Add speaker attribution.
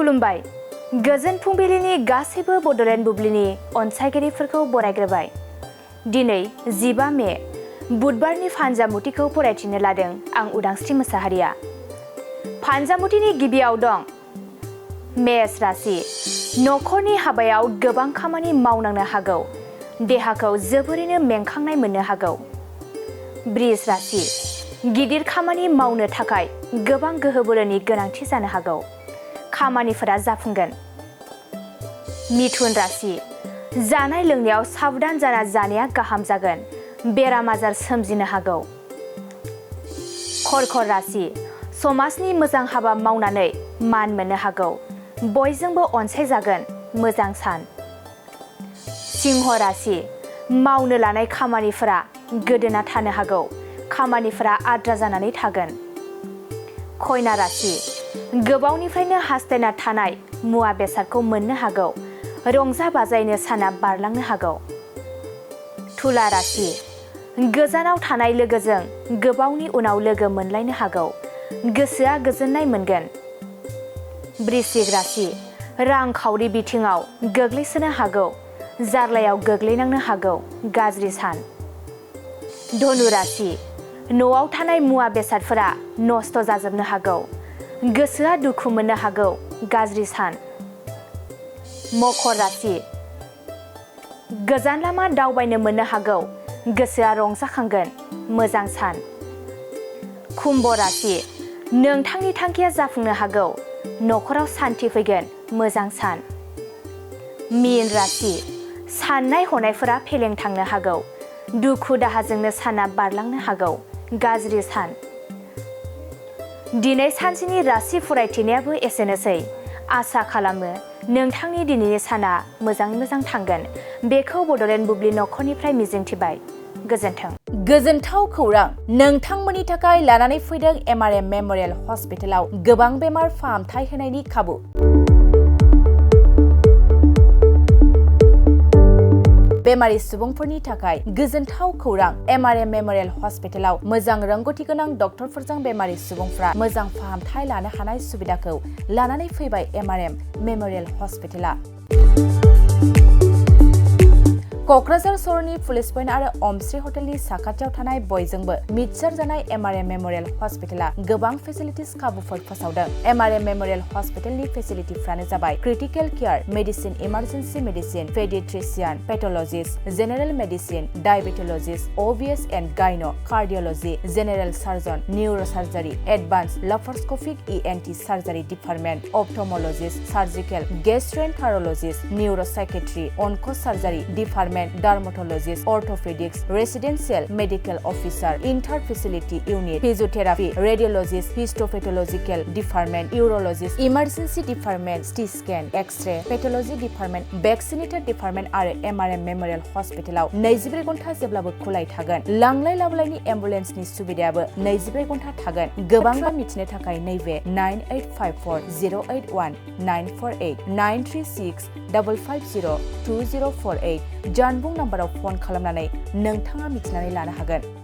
Speaker 1: खुलुमबाय गोजोन फुंबिलिनि गासैबो बड'लेण्ड बुब्लिनि अनसायगिरिफोरखौ बरायग्रोबाय। दिनै 15 मे बुधबारनि फानजामुथिखौ फरायथिनो लादों आं उदांस्रि मोसाहारिया। फानजामुथिनि गिबियाव दं मेष राशि। नखरनि हाबायाव गोबां खामानि मावनांनो हागौ। देहाखौ जोबोरैनो मेंखांनाय मोननो हागौ। बृष राशि। गिदिर खामानि मावनो थाखाय गोबां गोहो बोलोनि गोनांथि जानो हागौ। खामानिफोरा जाफुंगोन। मिथुन राशि। जानाय लोंनायाव साबधान जाना जानाया गाहाम जागोन। बेराम आजार सोमजिनो हागौ। कर्कट राशि। समाजनि मोजां हाबा मावनानै मान मोननो हागौ। बयजोंबो अनसायजागोन। मोजां सान। सिंह राशि। मावनो लानाय खामानिफोरा गोदोना थानो हागौ। खामानिफोरा आद्रा जानानै थागोन। कन्या राशि। गोबावनिफ्रायनो हास्थायना थानाय मुवा बेसादखौ मोननो हागौ। रंजा बाजायैनो साना बारलांनो हागौ। तुला राशि। गोजानाव थानाय लोगोजों गोबावनि उनाव लोगो मोनलायनो हागौ। गोसोआ गोजोननाय मोनगोन। वृश्चिक राशि। रांखावरि बिथिङाव गोग्लैसोनो हागौ। जार्लायाव गोग्लैनांनो हागौ। गाज्रि सान। धनु राशि। न'आव थानाय मुवा बेसादफोरा नस्त जाजोबनो हागौ। गोसोआ दुखु मोननो हागौ। गाज्रि सान। मकर राशि। गोजान लामा दावबायनो मोननो हागौ। गोसोआ रंजाखांगोन। मोजां सान। कुम्भ राशि। नोंथांनि थांखिया जाफुंनो हागौ। नखराव सान्थि फैगोन। मोजां सान। मीन राशि। साननाय हनायफोरा फेलें थांनो हागौ। दुखु दाहाजोंनो साना बारलांनो हागौ। गाज्रि सान। दिनै सानसेनि राशि फरायथिनायाबो एसेनोसै। आसा खालामो नोंथांनि दिनैनि साना मोजाङै मोजां थांगोन। बेखौ बड'लेण्ड बुब्लि नखरनिफ्राय मिजिंथिबाय। गोजोन्थों।
Speaker 2: गोजोनथाव खौरां नोंथांमोननि थाखाय लानानै फैदों MRM मेम'रियेल हस्पिटालाव गोबां बेमार फाहामथाय होनायनि खाबु। बेमारि सुबुंफोरनि थाखाय गोजोनथाव खौरां MRM मेम'रियेल हस्पिटालाव मोजां रोंगौथि गोनां डक्टरफोरजों बेमारि सुबुंफ्रा मोजां फाहामथाय लानो हानाय सुबिदाखौ लानानै फैबाय MRM मेम'रियेल हस्पिटाला। क'क्राझार सहरनि पुलिस पइन्ट आरो अमश्री हटेलनि साखाथियाव थानाय बयजोंबो मिथिसार जानाय MRM मेम'रियेल हस्पिटाला गोबां फेसिलिटिस खाबुफोर फोसावदों। MRM मेम'रियेल हस्पिटालनि फेसिलिटिफ्रानो जाबाय critical care, medicine, emergency medicine, paediatrician, pathologist, general medicine, diabetologist, OBS and gynae, cardiology, general surgeon, neurosurgery, advance laparoscopic ENT surgery department, ophthalmologist, surgical, gastroenterologist, neuropsychiatry, onco surgery department, dermatologist, orthopaedics, residential medical officer, inter facility unit, physiotherapy, radiologist, histopathological department, urologist, emergency department, CT scan, X-ray, pathology department, vaccinator department आरो MRM memorial हस्पिटालाव 24 घन्टा जेब्लाबो खुलाय थागोन। लांलाय लाबोलायनि एम्बुलेन्सनि सुबिदायाबो 24 घन्टा थागोन। गोबां मिथिनो थाखाय नैबे 9854 081 948 936 550 2048 जानबुं नाम्बाराव फन खालामनानै नोंथाङा मिथिनानै लानो हागोन।